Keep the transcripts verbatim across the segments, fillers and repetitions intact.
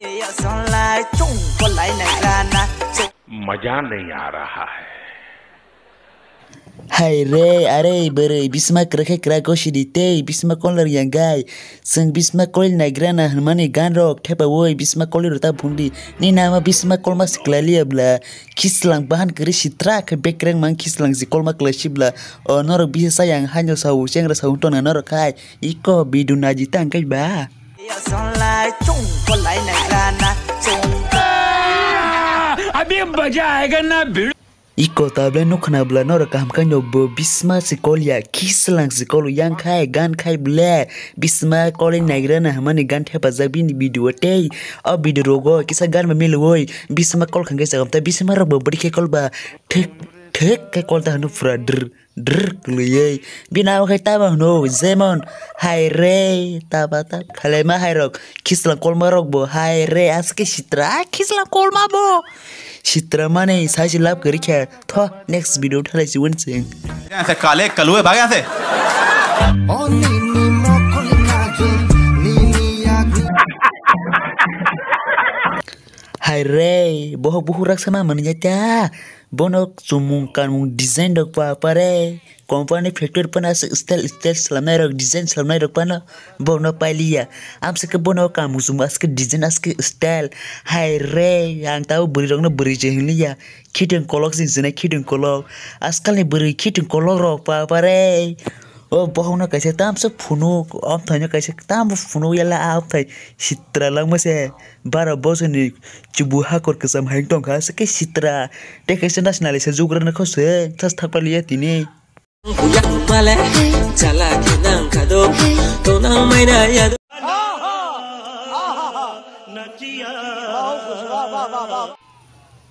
मजा नहीं आ रहा है। Hai re, are, bwrwi, bisma kwrwkhe kwrak gosidi tei bisma kolni rwngya gai. Chwng bisma kolni naigra na hwnmani gan rok thepaui bisma kolni rwta phungdi. Nini ama bisma kolma siklai liya bla. Khislang bahan kwrwi sitra khe bekreng mang khislang si kolma kwlai si bla. O norok bisa sayang haino sao chengra sao tongna norok khai. Iko bidu naji tang kai ba. अभी मजा आएगा ना भिड़ो। Iko tabla nukhna bla norok kaham kai no bo bisma si kolya khislang si kol yang khai gan khai ble bisma kolni naigra na hwnmani gan thepajak bini video tei o video rogo kisa gan ba milwoi bisma kol khangke chagam ta bisma rok bo bwrwi khe kol ba thek thek khe kol ta hwno pura drr drr kwlwiwi. Bini abo khe tamo hwno, jemon, hai re, taba ta khalaima hai rok, khislang kolma rok bo, hai re, aske sitra, khislang kolma bo. Sitra mani sai se lab kwrwi khe, tho, next video thalai si won chwng. यहाँ से काले कलुए भाग यहाँ से। Hai re, bohok buhuk raksa ma manya ta. Bono chumung kanmung design rok pa pare. Company factory phano aswk style style swlamnai rok design swlamnai rok phano bono pailiya. Amswk khe bono kanmung chumung aswk design aswk style. Hai re, ang tabuk bwrwi rokno bwrwi se hinliya. Khiting kolok se hinwi sinai khiting kolok. Askalni bwrwi khiting kolok rok pa pare. O bohokno kaisa tamsa phunuk, omthaino kaisa tambo phunuk yala a omthai sitra langma se. Bara bosoni chubu hakor kwcham hai tongkha, aswk khe sitra. Tei kaisa nasinali se jugrana kho se, thas thapaliya tini. Yang male chala khe nang kha do, to nang mai na ya do.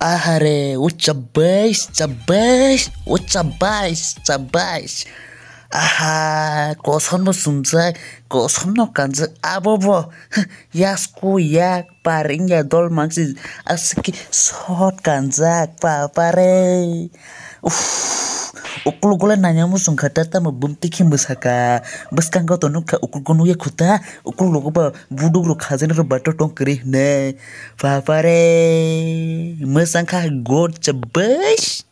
Ahare, o chabais, chabais, o chabais, chabais. Aha, kosom no sumjak, kosom no kanjak, abo bo, yasku yak, par wngya dol mangsi, aski sot kanjak, papare. Uff, ukuluk gole nanya muchung kha ta, tamo bumti khe mwsaka, bwskango to nukha ukuluk nukya khuta, ukuluk logo ba buduk rok khajani rok bator tong kwrwi hwnwi. Papare, mwsang kha god chabais.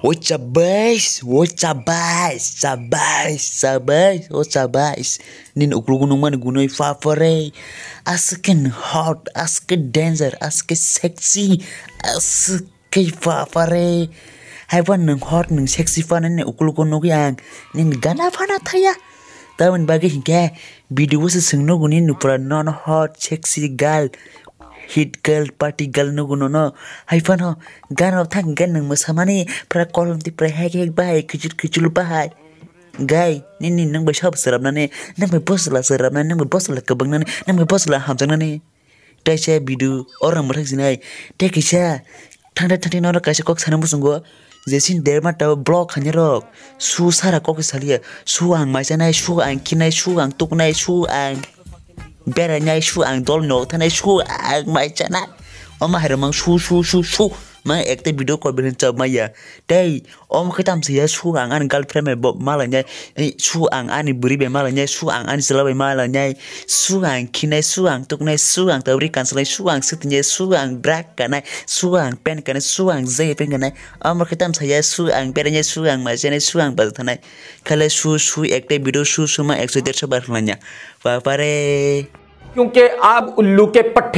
O chabais, o chabais, chabais, chabais, o chabais. Nini ukulugo nungmani gunoi papare. Aswk khe hot, aswk khe danger, aswk khe sexy, aswk khe papare. Haiba nwng hot, nwng sexy phano nini ukulugo nugwi ang nini gana phano thaya. Tamoni bagwi hinkhe video o se chwng nugo nini pura non hot, sexy girl, hit girl, party girl nugo nono. Haiphano gana rok thang hinkhe nwng mwsamani pura kolom twi pura hek hek bahai, khichil khichil bahai. Gai, nini nwng bai sabo srapnani, nwng bai bosla srapnani, nwng bai bosla kwbaknani, nwng bai bosla hamjaknani. Tei se video oro mwthang sinai. Tei kisa thangte thangte norok kaisa kok sana muchungo. Je sin derma tabo block khainai rok. Su sara kok se saliya. Su ang mai chanai, su ang khinai, su ang tuknai, su ang berainai, su ang dol nok thanai, su ang mai chanai. Omo hai rok mang su, su, su, su. Mang ekta video call bihin chap maya. Tei omo khe tamo saya, su ang ani girlfriend bai bo malainai, eh, su ang ani bwrwi bai malainai, su ang ani chwla bai malainai, su ang khinai, su ang tuknai, su ang tabri kansalai, su ang swtwinai, su ang bra kanai, su ang pen kanai, su ang jai pen kanai. Omo khe tamo saya, su ang berainai, su ang maichanai, su ang bazar thanai. Khailai su, su ekta video su, su ma ekso derso bar khlainai. Papare. क्योंकि आप उल्लू के पट्टे